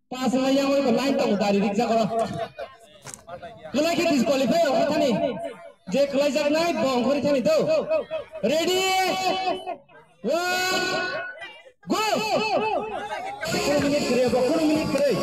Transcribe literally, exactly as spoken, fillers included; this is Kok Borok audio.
Pass wngna yang oi ko line tongo dari rik jagoro. Kwlai khe disqualify rok thani. Je kwlai jaknai bo ongkhori thani do. Ready? One. Go! Kono minute kwrwi, bo kono minute kwrwi.